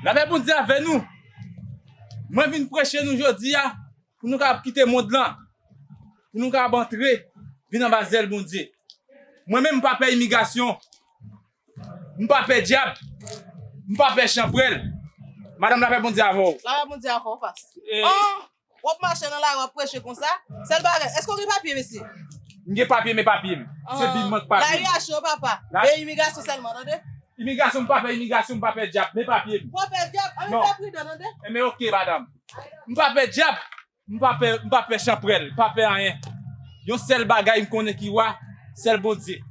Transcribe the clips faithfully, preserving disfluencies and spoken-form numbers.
Lapè Bondye avè nou. Mwen vin preche nou jodi a pou nou kapab kite mond lan, pou nou kapab antre, vin anba zèl Bondye. Mwen menm, m pa pè imigrasyon, m pa pè dyab, m pa pè chanpwèl. Madanm, lapè Bondye avè w. Lapè Bondye avè w, pas. Eh. Oh, w ap mache nan lari, w ap preche konsa? Sèl bagay, èske w gen papye, mesye? M gen papye, men papye m. Se Bib mank papye. Lari a cho, papa. E imigrasyon sèlman, tande? Imigrasyon, m pa pè imigrasyon, m pa pè dyab, men papye m. W ap pè dyab? Ann fè pridan, tande? Enben, oke, madanm. M pa pè dyab, m pa pè, m pa pè chanpwèl, m pa pè anyen. Yon sèl bagay m konnen ki wa, sèl Bondye.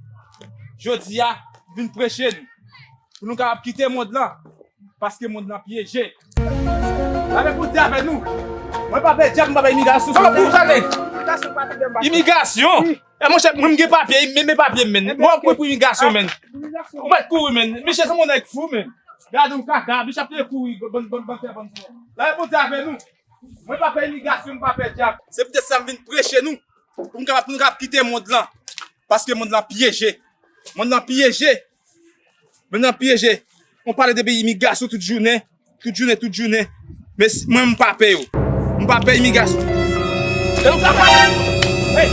Jodi a, m vin preche nou. Pou nou kapab kite mond lan. Paske mond lan pyeje. Lapè Bondye avè nou. Mwen pa pè dyab, m pa pè imigrasyon. Sa w ap pou tande? Imigrasyon? E monchè, mwen m gen papye, men, men papye m, men. Mwen ap kouri pou imigrasyon, men. Ou mèt kouri, men. Misye se yon nèg fou, men. Gade yon kaka, misye ap kouri, bann, bann, bann fè, bann fè. Lapè Bondye avè nou. Mwen pa pè imigrasyon, m pa pè dyab. Se poutèt sa m vin preche nou. Pou nou kapab, pou nou kapab kite mond lan. Paske mond lan pyeje. Mond lan pyeje. Mond lan pyeje. On pale de imigrasyon tout jounen. Tout jounen, tout jounen. Men si, mwen, m pa pè yo. M pa pè imigrasyon. E nou kapab. Hey,